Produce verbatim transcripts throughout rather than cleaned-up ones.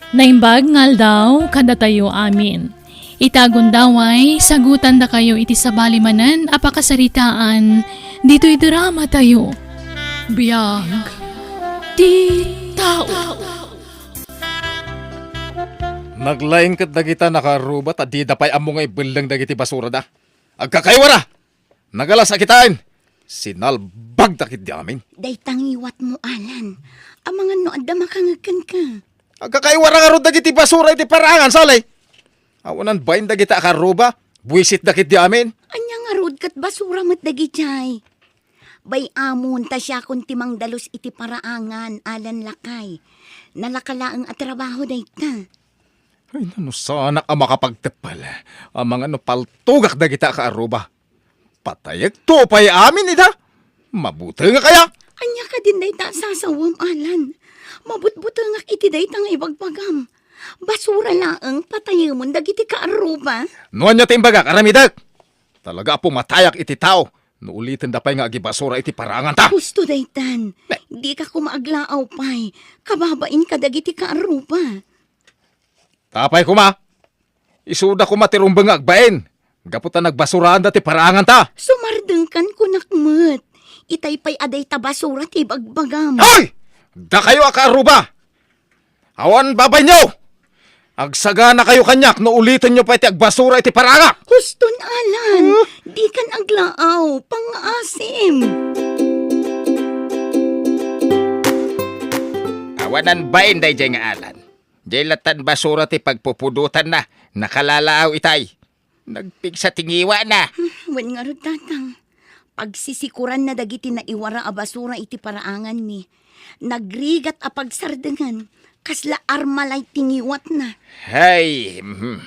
Naimbag nga aldaw kadatayo amin. Ita gundaway, sagutandakayo iti sabali manen a pakasaritaan ditoy dramatayo. Biag ti tao. Naglaing ket dagita nakaarruba ta dida pay ammo nga ibelleng dagiti basurada. Agkakaiwara! Nagalas a kitain! Sinalbagda ketdi amin. Dayta ngiwatmo, Alan. Amangan no adda makangeg kenka. Agkakaiwara ngarud dagiti basura iti paraangan, Sally. Awanan bain dagita a karruba. Buisitda ketdi amin. Ania ngarud ket basura met dagidiay? Bay-amon ta siakon ti mangdalus iti paraangan, Alan lakay. Nalaka laeng a trabaho dayta. Ay, nano saanak a makapagteppel? Amangan no paltugak dagita a kaarruba. Patayek to pay amin ida. Mabutengak aya? Ania kadin dayta a sasawem, Alan? Mabutbutengak iti dayta nga ibagbagam. Basura laeng patayemon dagiti kaarruba. No ania ti imbagak, aramidek. Talaga a pumatayak iti tao no ulitenda pay nga agibasura iti paraanganta. Husto daytan. Ne- Dika koma aglaaw pay. Kababain kadagiti kaarruba. Apay koma, isuda koma ti rumbeng nga agbain, gapu ta nagbasuraanda ti paraanganta. Sumardengkan kunak met. Itay pay a dayta basura ti ibagbagam. Hoy! Dakayo a kaarruba! Awan babainyo! Agsaganakayo kaniak no ulitenyo pay ti agbasura iti paraangak! Huston, Alan! Huh? Dikan aglaaw, pangngaasim! Awanan bain daydiay nga Alan. Diay lattan basura ti pagpupudotanna, nakalalaaw itay. Nagpigsa ti ngiwana. Hmm, wen ngarud, Tatang. Pagsisikuranna dagiti naiwara a basura iti paraanganmi. Nagrigat a pagsardengan, kasla armalay ti ngiwatna. Hay, mhm.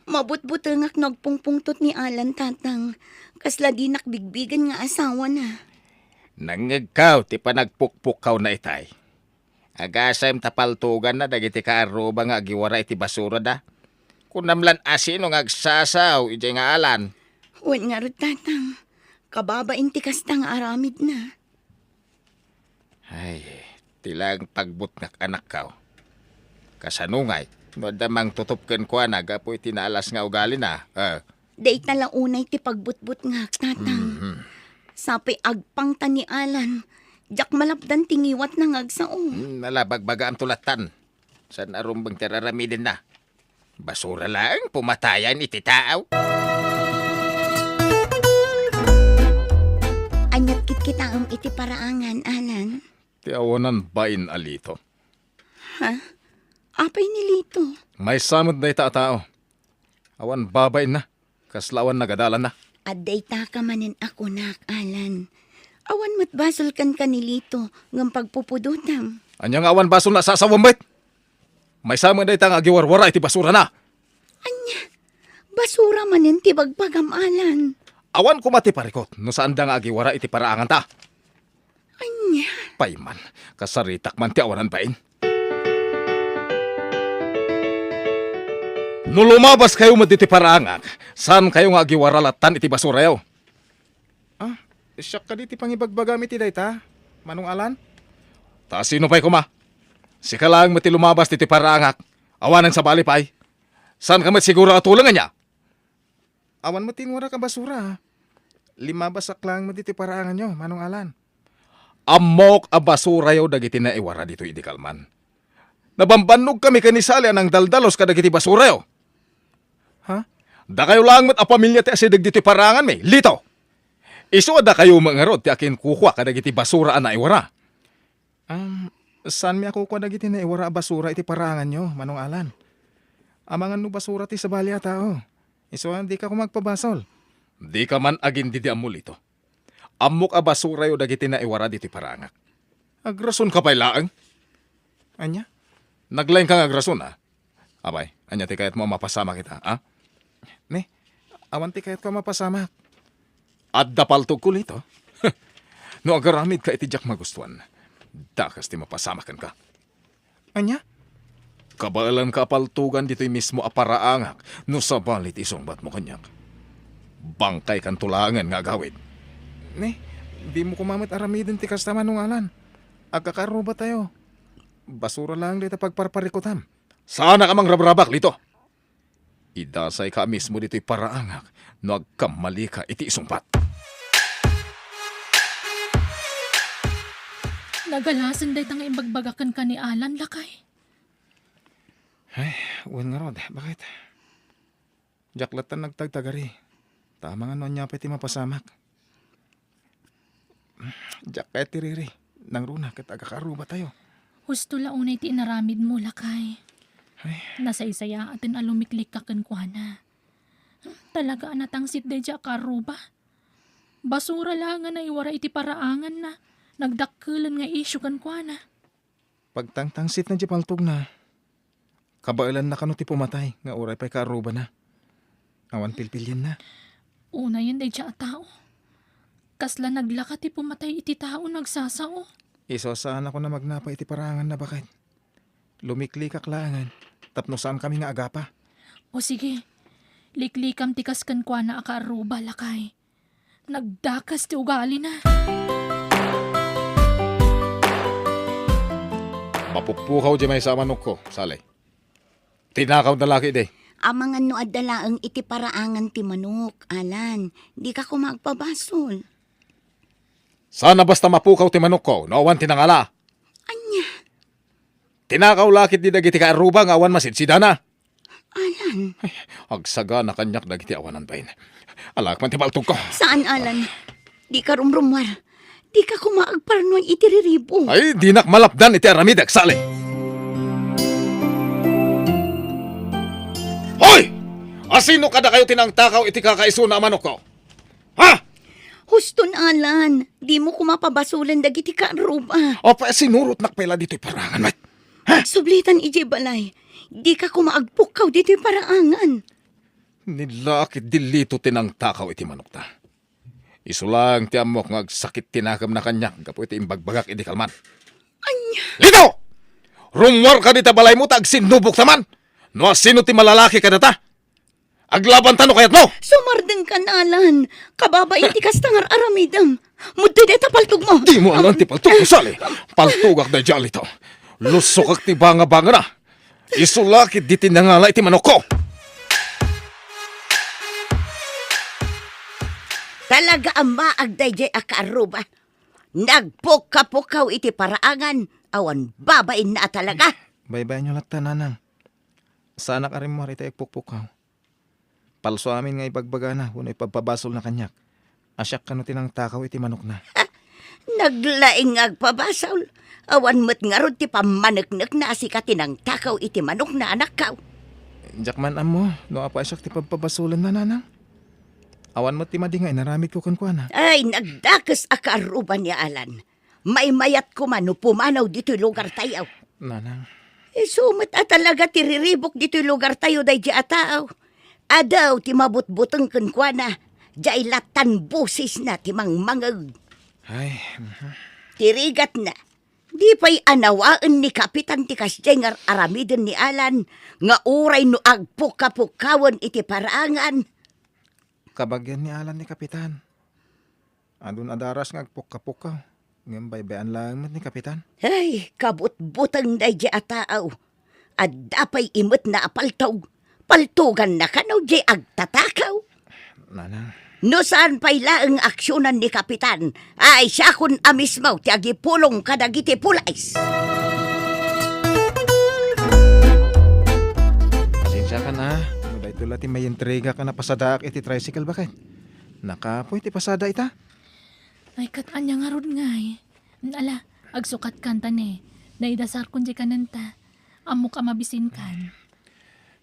Mabutbutengak no agpungpungtot ni Alan, Tatang. Kasla dinak bigbigen nga asawana. Nangngegkaw ti panagpukpukkawna itay. Agasem ta paltuganna dagiti kaarruba nga agiwara iti basurada. Kunam lan a sino nga agsasao idiay nga Alan. Wen ngarud, Tatang. Kababain ti kasta nga aramidna. Ay, ti laeng pagbutngak, anakkaw. Kasano ngay no adda mangtutup kenkuana gapu iti naalas nga ugalina? Eh. Dayta la unay ti pagbutbutngak, Tatang. Mhm. Sapay agpangta ni Alan, diak malapdan ti ngiwatna nga agsao. Hmm, ala, bagbagaam to lattan. Saan a rumbeng ti raramidenna? Basura laeng pumatayan iti tao. Aniat kitkitaem iti paraangan, Alan? Ti awanan bain a Lito. Ha? Apay ni Lito? Maysa met dayta a tao. Awan babainna. Kasla awan nagadalanna. Adda itaka manen a kunak, Alan. Awan met basol kenka ni Lito ngem pagpupudotam. Ania nga awan basolna a sasawem met? Maysa met dayta nga agiwarwara iti basurana. Ania? Basura manen ti bagbagam, Alan. Awan koma ti parikut no saanda nga agiwara iti paraanganta. Ania? Payman, kasaritak man ti awanan bain. No lumabaskayo met ditoy paraangak, saankayo nga agiwara lattan iti basurayo. Ah, siak kadi ti pangibagbagam iti dayta, Manong Alan? Ta sino pay koma? Sika laeng met ti lumabas ditoy paraangak. Awanen sabali pay. Saanka met siguro a tuleng ania? Awan met ti inwarak a basura. Limabasak laeng met iti paraanganyo, Manong Alan. Ammok a basurayo dagiti naiwara ditoy idi kalman. Nabambannogkami ken ni Sally a nangdaldalus kadagiti basurayo. Ha? Dakayo laeng met a pamilia ti asideg ditoy paraanganmi, Lito. Isu a dakayo met ngarud ti akinkukua kadagiti basura a naiwara. Am, saanmi a kukua dagiti naiwara a basura iti paraanganyo, Manong Alan. Amangan no basura ti sabali a tao. Isu a, dika koma agpabasol. Dika man agindidi ammo, Lito. Ammok a basurayo dagiti naiwara ditoy paraangak. Agrasonka pay laeng? Ania? Naglaingka nga agrasona? Apay, ania ti kayatmo a mapasamak ita, a? Ne, awan ti kayatko a mapasamak. Adda paltogko, Lito. No agaramidka iti diak magustuan, dakes ti mapasamak kenka. Ania? Kabaelanka a paltogan ditoy mismo a paraangak no sabali ti isungbatmo kaniak. Bangkaykanto laengen nga agawid. Ne, dimo koma met aramiden ti kasta, Manong Alan. Agkakaarrubatayo. Basura laeng dayta pagparparikutam. Saanak a mangrabrabak, Lito. Idasayka a mismo ditoy paraangak no agkammalika iti isungbat. Nagalasen dayta nga imbagbagak kenka ni Alan, lakay. Ay, wen ngarud, bakit? Diak latta nagtagtagari. Ta amangan no ania pay ti mapasamak. Diak kayat ti riri. Nangruna ket agkakaarrubatayo. Husto la unay ti inaramidmo, lakay. Ay. Nasaysayaaten a lumiklikka kenkuana. Talaga a natangsit daydiay a kaarruba. Basura la nga naiwara iti paraanganna. Nagdakkelen nga isyu kenkuana. Pagtangtangsitna diay paltogna, kabaelanna kano ti pumatay nga uray pay kaarrubana. Awan pilpilienna. Unayen daydiay a tao. Kasla naglaka ti pumatay iti tao nagsasao. Isu a saanakon a magnapa iti paraanganna, baket. Lumiklikak laengen tapno saankami nga agapa. O sige, liklikam ti kas kenkuana a kaarruba, lakay. Nagdakes ti ugalina. Mapukpukaw diay maysa a manokko, Sally. Tinakawda la ketdi. Amangan no adda laeng iti paraangan ti manok, Alan. Dika koma agpabasol. Saan a basta mapukaw ti manokko no awan ti nangala. Ania? Tinakaw la ketdi dagiti kaarruba nga awan masidsidana. Alan. Ay, agsagana kaniak dagiti awanan bain. Alaek man ti paltogko. Saan, Alan? Dika rumrummuar. Dika koma agparnuay iti riribo. Ay, dinak malapdan iti aramidek, Sally. Hoy! Asino kadakayo ti nangtakaw iti kakaisuna a manokko? Ha? Huston, Alan, dimo koma pabasolen dagiti kaarruba. Apay, sinurotnak pay la ditoy paraangan met. Ha? Agsublitan idiay balay. Dika koma agpukkaw ditoy paraangan. Ni la ketdi Lito ti nangtakaw iti manokta. Isu laeng ti ammok nga agsakit ti nakemna kaniak gapu iti imbagbagak idi kalman. Ania? Lito! Rummuarka dita balaymo ta agsinnubokta man! No asino ti malalaki kadata? Aglabanta no kayatmo! Sumardengkan, Alan. Kababain ti kasta nga ar-aramidem. Muddi dayta paltogmo. Dimo anuan ti paltogmo, Sally. Paltogak daydiay a Lito. Lusokak ti bangabangana. Isu la ketdi ti nangala iti manokko. Talaga a maag daydiay a kaarruba. Nagpukkapukaw iti paraangan, awan babainna a talaga. Baybayanyo latta, Nanang. Saanak a rimmuar iti agpukpukaw. Palso amin nga ibagbagana wenno ipagpabasolna kaniak a siak kano ti nangtakaw iti manokna. Naglaing nga agpabasol. Awan met ngarud ti pammaneknekna a sika ti nangtakaw iti manokna, anakko. Diak man ammo no apay siak ti pagpabasolenna, Nanang. Awan met ti madi nga inaramidko kenkuana. Ay, nagdakes a kaarruba ni Alan. Maymayat koma no pumanaw ditoy lugartayo. Nanang. Isu met a talaga ti riribok ditoy lugartayo daydiay a tao. Adu ti mabutbuteng kenkuana, diay lattan bosesna ti mangmangeg. Ay, mhm. Ti rigatna, di pay anawaen ni Kapitan ti kasdiay nga ar-aramiden ni Alan nga uray no agpukapukkawen iti paraangan. Kabagian ni Alan ni Kapitan. Adun a daras nga agpukka-pukka, ngem baybay-an laeng met ni Kapitan. Ay, kabutbuteng daydiay a tao. Adda pay imetna a paltog. Paltoganna kano diay agtatakaw. Nanang. No saan pay laeng aksionan ni Kapitan, ay siakon a mismo ti agipulong kadagiti pulis. Pasensiakan a, no daytoy la ti maintrigak a napasadaak iti tricycle, baket. Nakapoy ti pasada ita. Ay, ket ania ngarud ngay? Ala, agsukatkan ta ne. Naidasarkon diay kanenta. Ammok a mabisinkan.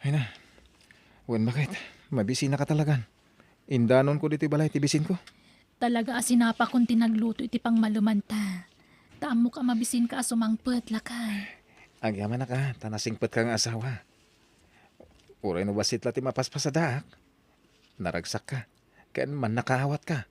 Ay na. Wen, baket. Mabisinaka talagan. Indanonko ditoy balay ti bisinko. Talaga a sinapakon ti nagluto iti pangmalumanta. Ta ammok a mabisinka a sumangpet, lakay. Agyamanak a, ta nasingpetka nga asawa. Uray no bassit la ti mapaspasadaak. Naragsakka, ken mannakaawatka.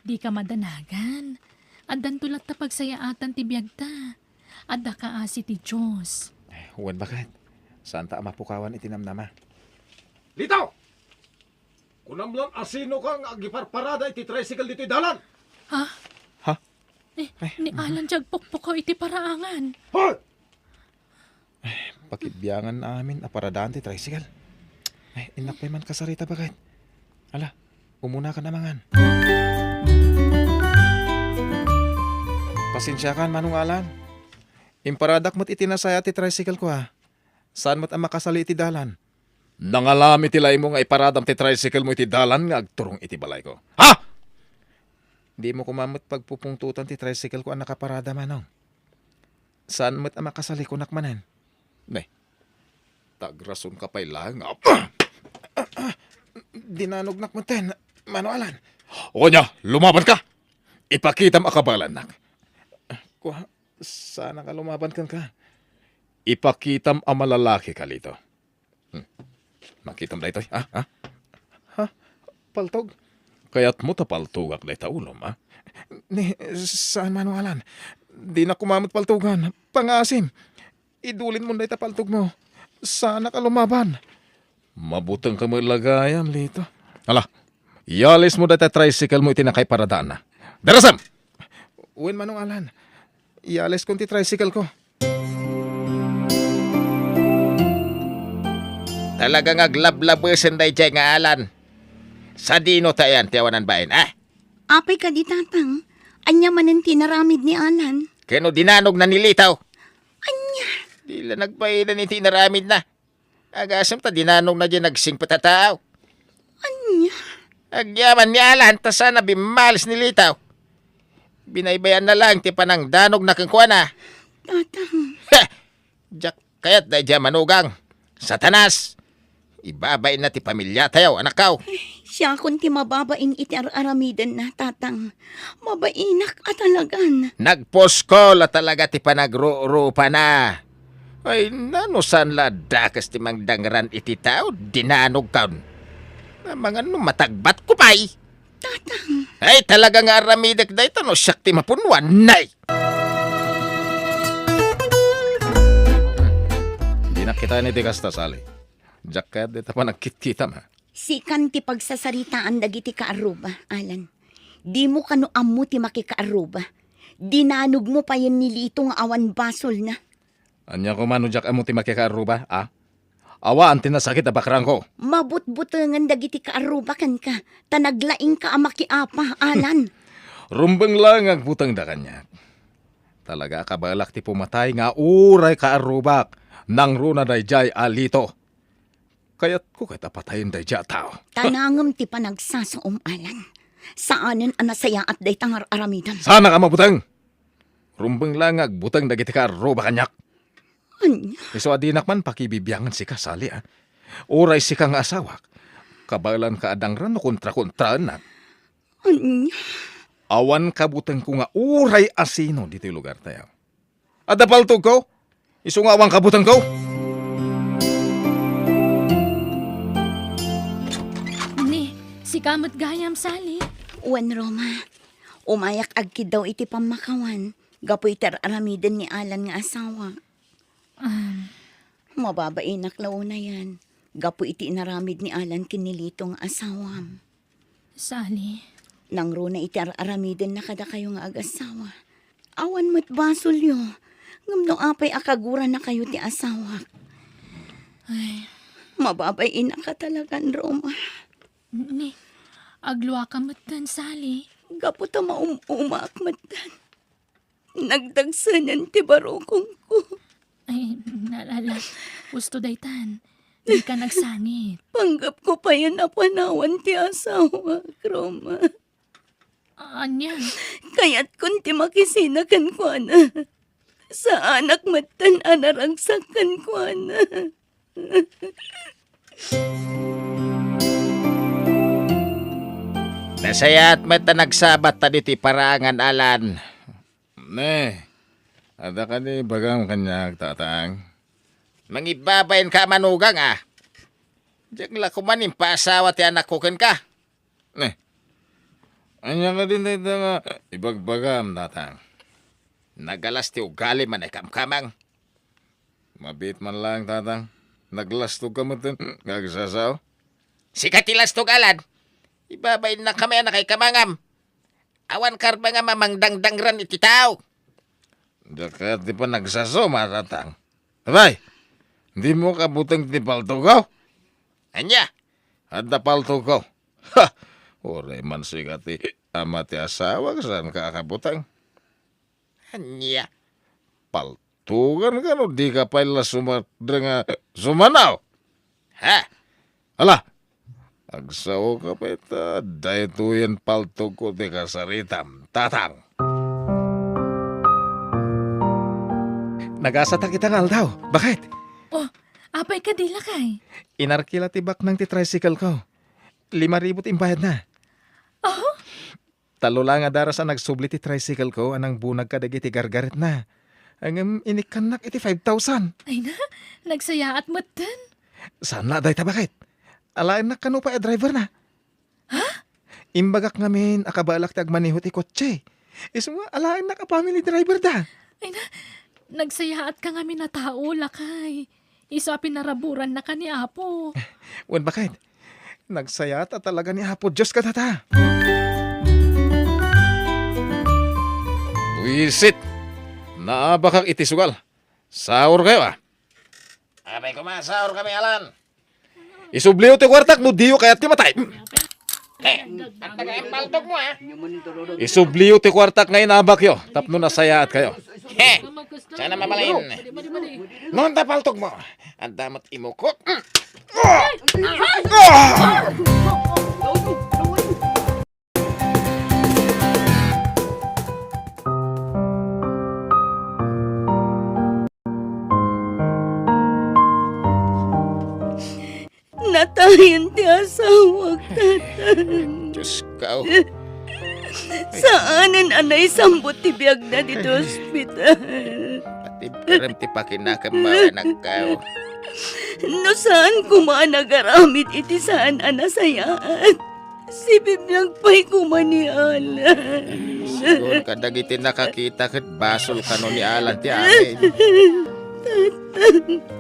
Dika madanagan. Addanto latta pagsayaatan ti biagta. Adda kaasi ti Dios. Wen, baket. Saanta a mapukawan iti namnama. Lito! Kunam lang, asino ka nga agiparparada iti tricycle ditoy dalan? Ha? Ha? Eh, Ay. Ni Alan ti agpukpukaw iti paraangan. Hoy! Pakibiangan amin a paradaan ti tricycle. Ay, innak pay man kasarita, baket. Ala, umuna ka na mangan. Pasensiakan, Manong Alan. Imparadak met iti nasaya ti tricycle ko, ha. Saan met a makasali iti dalan. Nangalam iti laingmo nga iparadam ti tricycle mo iti dalan nga agturong iti balayko. Ha? Dimo koma met pagpupungtotan ti tricycle ko a nakaparada, Manong. Saan met a makasali, kunak manen. Ne, tagrason ka pay laeng nga dinanognak metten, Manong Alan. O ania, lumaban ka! Ipakitam a kabaelannak. Kua, saan a lumaban kenka. Ipakitam a malalaki ka, Lito. Hmm. Makitam daytoy, ha? Ha? Ha? Paltog? Kayatmo ta paltogak dayta ulom, ha? Ni, saan, Manong Alan. Dinak koma met paltogan. Pangaasim. Idulin mon dayta paltog mo. Saanak a lumaban. Mabuteng ka met la gayam, Lito. Ala, iyalis mo dayta tricycle mo iti nakaiparadaanna. Darasem! Wen, Manong Alan. Iyaliskon ti tricycle ko. Talaga nga aglablabesen daydiay nga Alan. Sadino ta ayan ti awanan bain, ah? Apay kadi, Tatang? Ania manen ti inaramid ni Alan? Ken no dinanogna ni Lito? Ania? Di la nagbaelan iti inaramidna. Agasem ta dinanogna diay nagsingpet a tao. Ania? Agyaman ni Alan ta saan a bimmalis ni Lito. Binaybayanna laeng ti panangdanogna kenkuana. Tatang. Ha! Diak kayat daydiay a manugang. Satanas! Ibabainna ti pamiliatayo, anakko. Siakon ti mababain iti ar-aramidenna, Tatang. Mabainak a talagan. Nagpuskol a talaga ti panagrurupana. Ay, nano saan la a dakes ti mangdangran iti tao, dinanogkon. Amangan no matagbatko pay. Tatang. Ay, talaga nga aramidek dayta no siak ti mapunnuan, nay! Dinak kitaen iti kasta, Sally. Diak kayat dayta panagkitkitam, ha? Sikan ti pagsasaritaan dagiti kaarruba, Alan. Dimo kano ammo ti makikaarruba. Dinanogmo payen ni Lito nga awan basolna. Ania koma no diak ammo ti makikaarruba, a? Awan ti nasakit a bakrangko. Mabutbutengen dagiti kaarruba kenka, ta naglaingka a makiapa, Alan. Rumbeng laeng nga agbutengda kaniak. Talaga a kabaelak ti pumatay nga uray kaarrubak, nangruna daydiay a Lito. Kayatko ket a patayen daydiay a tao. Tanangem ti panagsasaom, Alan. Saanen a nasayaat dayta nga ar-aramidem. Saanak a mabuteng! Rumbeng laeng nga agbuteng dagiti kaarruba kaniak. Ania? Isu a dinak man pakibibiangen sika, Sally, a. Uray sika nga asawak, kabaelanka a dangran no kontrakontraennak. Ania? Awan kabutengko nga uray asino ditoy lugartayo. Adda paltogko? Isu nga awan kabutengko? Ni, sika met gayam, Sally. Wen, Roma. Umayak agkiddaw iti pammakawan gapu iti ar-aramiden ni Alan nga asawa. Um. Mababainak la unayan gapu iti inaramid ni Alan ken ni Lito nga asawam. Sally. Nangruna iti ar-aramidenna kadakayo nga agassawa. Awan met basolyo, ngem no apay a kagurannakayo ti asawak. Ay. Mababainak a talagan, Roma. Ni, agluaka metten, Sally. Gapu ta maum-umaak metten. Nagdagsenen ti barukongko. Ay, nalala. Husto daytan. Dika nagsangit. Panggepko payen a panawan ti asawak, Roma. Ania? Kayatkon ti makisina kenkuana. Saanak metten a naragsak kenkuana. Nasayaat met ta nagsabat ta ditoy paraangan, Alan. Ne, adda kadi ibagam kaniak, Tatang? Mangibabain ka a manugang, a. Diak la koma impaasawa ti anakko kenka. Ne, ania kadi dayta nga ibagbagam, Tatang? Nagalas ti ugalim a naikamkamang. Mabiit man laeng, Tatang. Naglastog ka metten nga agsasao. Sika ti lastog, Alan. Ibabainnak kami a nakaikamangam. Awan karbangam a mangdangdangran iti tao. Daka ti panagsasuma, Tatang. Abay, dimo kabuteng ti paltogko? Ania? Adda paltogko. Ha! Uray man sika ti ama ti asawak, saanka a kabuteng? Ania? Paltogan kano dika pay la sumadre nga sumanaw? Ha? Ala, agsaoka pay ta daytoyen paltogko ti kasaritam, Tatang. Nagasatak ita nga aldaw. Bakit? Oh, apay kadi, lakay? Inarkila ti baknang ti tricycle ko. Lima ribu ti imbayadna. Oh? Tallo la nga daras a nagsubli ti tricycle ko a nangbunag kadagiti gargaretna. Ngem inikkannak iti five thousand. Ay na, nagsayaat metten. Saan la dayta, bakit? Alaennak kano pay a driver na. Ha? Imbagak ngamin a kabaelak ti agmaneho ti kotse. Isu nga alaennak a family driver da. Ay na, nagsayaat ka ngamin a tao, lakay. Isu a pinaraburan na ka ni Apo. Wen, bakit? Nagsayaat a talaga ni Apo Dios kadata. Buisit! Naabakak iti sugal. Saor kayo, ah. Apay koma, saor kami, Alan. Isubliyo ti kuartak no diyo kayat ti matay. Eh, ang taga paltok mo, ah. Isubliyo ti kuartak nga inabakyo tapno nasayaat kayo. He! Sana mabalin. Noon ta paltok mo. Ang damat imukot. Natayen ti asawak, Tatang. Diyos ko. Saanen a naisambot ti biagna ditoy ospital. Pati barem ti pakinakem, mawanagkaw. No saan koma a nagaramid iti saan a nasayaat, sibibiag pay koma ni Alan. Sigun kadagiti nakakita ket basol kano ni Alan ti amin.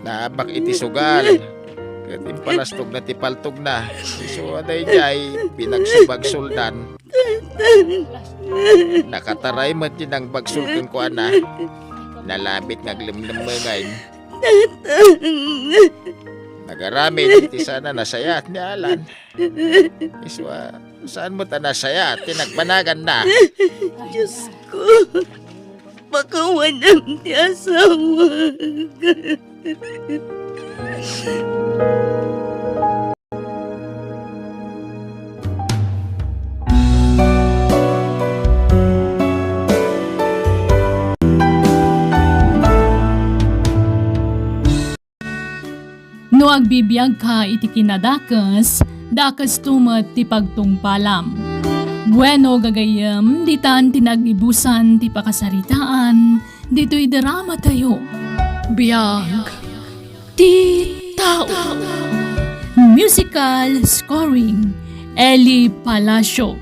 Naabak iti sugal. Ket impalastogna ti paltogna. Isu a daydiay, pinagsubagsoldan. Nakataray met ti nangbagsul kenkuana. Nalabit nga aglemlemmengen. Nagaramid iti saan a nasayaat ni Alan. Isu a, saan met a nasayaat ti nagbanaganna? Diyos ko, pakawanem ti asawak. No agbibiagka iti kinadakes, dakesto met ti pagtungpalam. Bueno, gagayyem, ditan ti nagibusan ti pakasaritaan ditoy dramatayo. Biag ti tao. Musical scoring, Eli Palacio.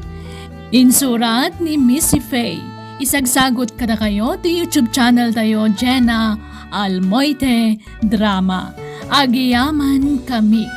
Insurat ni Missy Faye. Isagsagot kadakayo ti YouTube channel tayo, Jenna Almoite Drama. Agyamankami.